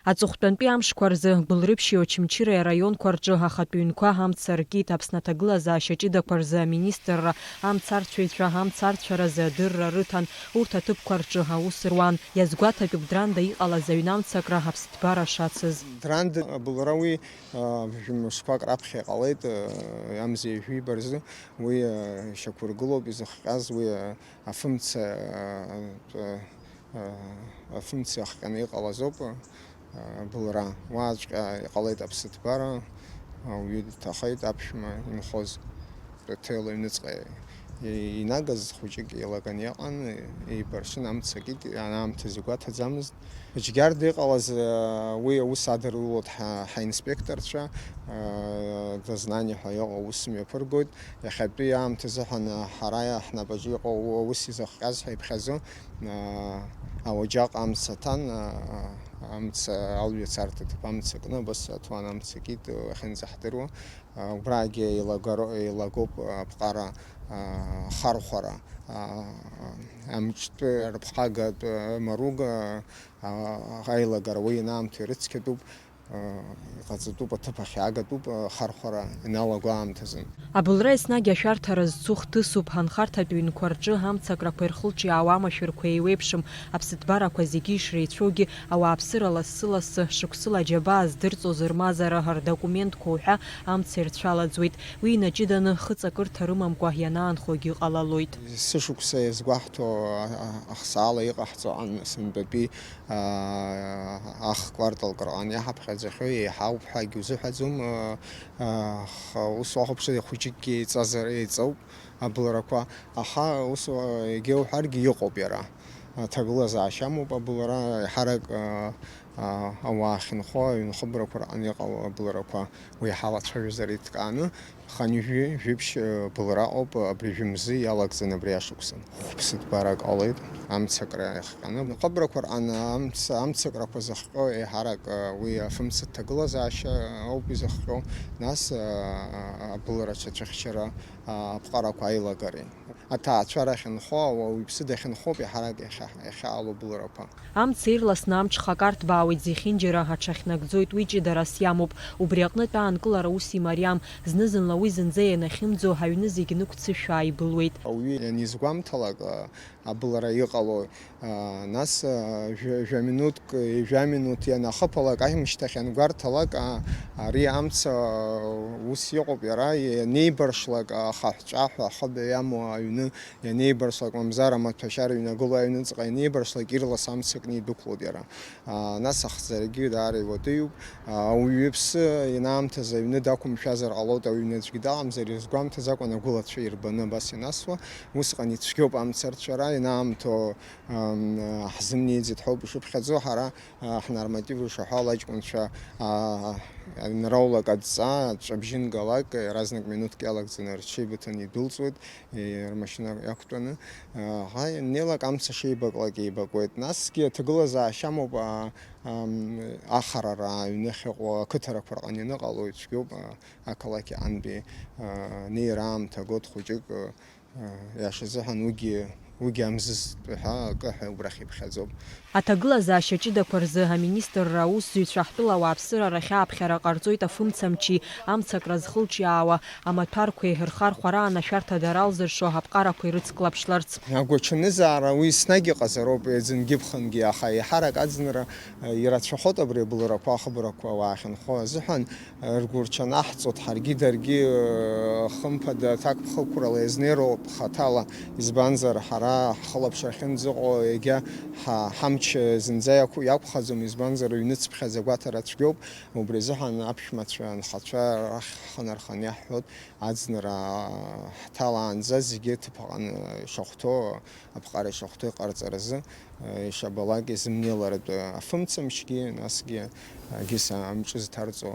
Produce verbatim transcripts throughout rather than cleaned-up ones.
Аҵыхәтәантәи амшқәа рзы Гәылрыԥшьи Очамчыреи араионқәа рҿы ахатә ҩнқәа амца аркит. Аԥсны аҭагылазаашьа ҷыдақәа рзы аминистрра амцарцәаҩцәа амцарцәаразы адырра рыҭан, урҭ аҭыԥқәа рҿы аус руан. Иазгәаҭатәуп Дранда иҟалаз аҩнамцакра аԥсҭбара шацыз. Дранда абылра уи, а, жәымшқәак раԥхьа иҟалеит, а, амза ҩажәи ҩба рзы. Уи, а, ишьақәыргылоуп изыхҟьаз, уи, а, афымца, а, а, афымца иахҟьаны иҟалаз ауп, а, абылра. Уаҵәҟьа иҟалеит аԥсыҭбара, ауаҩы дҭахеит аԥшәма инхоз. Ҭел аҩныҵҟа и-, инагаз хәыҷык еилаганы иҟан, еибаршын, амца акит, аамҭазы игәаҭаӡамызт. Џьгьарда иҟалаз, уи аус адырулоит ҳа-, ҳаинспекторцәа, дознание ҳәа иҟоу аус мҩаԥыргоит. Иахьатәи аамҭазы ҳара ҳнапаҿы иҟоу аус изыхҟьаз ҳәа иԥхьаӡо, ауаџьаҟ амца ҭан, амца алҩа царҭа ҭыԥ амца кны, абас аҭуан амца кит, ахьынӡаҳдыруа. Убраагьы еилагаро-, еилагоуп аԥҟара, а, ахархәара, а, амҿтәы рыԥхагатә, а, маруга, а, аилагара уи инаамҭоу ирыцқьатәуп, а, иҟаҵатәуп, аҭыԥ ахь иаагатәуп, а, ахархәара иналаго аамҭазын. Абылра еснагь ашәарҭара зцу хҭысуп, анхарҭатә ҩнқәа рҿы амцакрақәа ирхылҿиаауа амашәырқәа еиуеиԥшым, аԥсыҭбарақәа зегьы ишреицәоугьы, ауааԥсыра лассы-лассы, шықәсыла аџьабаа здырҵоз рмазара, рдокументқәа уҳәа амца ирцәалаӡуеит. Уи инаҷыданы, хыҵакырҭа рымамкәа ианаанхогьы ҟалалоит. Сышықәса иазгәаҳҭо, а-, а-, ахсаала иҟаҳҵо аан, сынтәатәи, а-, ахкварталк рҟны иаҳаԥхьаӡахьоу еиҳауп ҳәагьы узыҳәаӡом, а-, а-, аха ус уахәаԥшыр, хәыҷыкгьы еиҵазар, еиҵоуп абылрақәа, аха ус, а, егьа уҳәаргьы иҟоуп иара. Аҭагылазаашьа амоуп абылра, еиҳарак, а-, а-, ауаа ахьынхо аҩнхыбрақәа рҟны иҟоу абылрақәа уи ҳалацәажәозар иҭкааны, хынҩажәи жәибжь, э, былра ауп абри жәымзы иалагӡаны абри ашықәсан. Хәыԥсыҭбарак ҟалеит амцакра иахҟьаны. Хыбрақәа рҟны амц-, амцакрақәа зыхҟьо еиҳарак, э, уи афымца ҭагылазаашьа ауп изыхҟьо, нас, э, абылра аҽацәыхьчара, э, аԥҟарақәа аилагареи. Аҭаацәара ахьынхо, ауаҩԥсы дахьынхоуп еиҳарак иахьа-, иахьаало былрақәа. Амца ирласны амҽхак арҭбаауеит зехьынџьара, аҽахьнагӡоит, уи ҷыдарас иамоуп. Убри аҟнытә аанкылара ус имариам, зны-зынла уи зынӡа ианахьымӡо, аҩны зегь нықәцышәаа ибылуеит. Ауаҩы ианизгәамҭалак, а, абылра иҟало, а, нас, а, жәа-, жәа-минуҭк, ҩажәа минуҭ ианахыԥалак, ашьҭахь иангәарҭалак, а, ари амца, а, ус иҟоуп иара, ианеибаршлак, ахаҳәҵәаҳәа ахыбаҩ амоу аҩны ианеибаршлак, мамзар амаҭәашьар иҩнагылоу аҩныҵҟа ианеибаршлак, ирлас амца кны идәықәлоит иара. А, нас ахҵарагьы даара иуадаҩуп. А, ауаҩы иԥсы ианаамҭаз аҩны дақәымшәазар ҟалоит, аҩны аӡәгьы дыҟамзар, изгәамҭаз акәын агәылацәа ирбаны абас ианасуа. Усҟан ицәгьоуп амца арцәара, ианаамҭоу, ам, ҳзымнеиӡеит ҳәоуп ишыԥхьаӡо, ҳара, а, ҳнорматив ишаҳәо ала аҷкәынцәа, а, ианраулак адҵа, ҵәабжьынгалак, иаразнак минуҭк иалагӡаны рҽеибыҭаны идәылҵуеит. Рмашьына иақәтәаны, аха ианнеилак амца шеибаклак еибакуеит. Насгьы аҭагылазаашьа амоуп, а, ам, ахарара аҩны ахьыҟоу ақыҭарақәа рҟны ианыҟало ицәгьоуп, а, ақалақь аҟынтәи, а, анеира аамҭа год хәыҷык, а, иашазыҳәан уигьы, уигьы амзызтә ҳәа акы ҳәа убрахь иԥхьаӡоуп. Аҭагылазаашьа ҷыдақәа рзы аминистрра аусзуҩцәа ҳтәыла ауааԥсыра рахь ааԥхьара ҟарҵоит афымцамчи, амцакра зхылҿиаауа амаҭәарқәеи рхархәараан ашәарҭа дара алзыршо аԥҟарақәа ирыцклаԥшларц. Агәаҽанызаара уи еснагь иҟазароуп, ӡынгьы-ԥхынгьы, аха еиҳарак аӡынра, э, ирацәахоит абри абылрақәа, ахыбрақәа уаахьынхо азыҳәан. Ргәырҽанаҳҵоит ҳаргьы даргьы, хымԥада, аҭакԥхықәрала иазнеироуп хаҭала, избанзар, ҳара ҳхылаԥшра ахьынӡаҟоу егьа ҳа-, ҳамч зынӡа иақә-, иақәхаӡом, избанзар, ҩныцԥхьаӡа агәаҭара цәгьоуп, убри азыҳәан аԥшәмацәа анхацәа рахь ҳхынархан иаҳҳәоит, аӡынра ҳҭалаанӡа зегьы ҭыԥ аҟны ишахәҭоу, аԥҟара ишахәҭоу иҟарҵаразы. Ишабалак, изымнеиларатәы афымцамчгьы, насгьы, егьыс амҿы зҭарҵо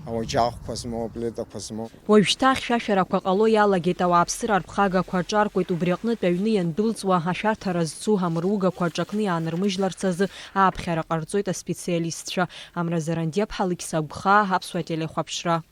ауаџьаҟқәа змоу, аплитақәа змоу. Уажәшьҭа ахьшәашәарақәа ҟало иалагеит, ауааԥсыра арԥхагақәа аҿаркуеит, убри аҟнытә аҩны иандәылҵуа ашәарҭара зцу амругақәа аҿакны иаанырмыжьларц азы ааԥхьара ҟарҵоит аспециалистцәа. Амра Зарандиаԥҳа, Алықьса Гәхаа, Аԥсуа телехәаԥшра.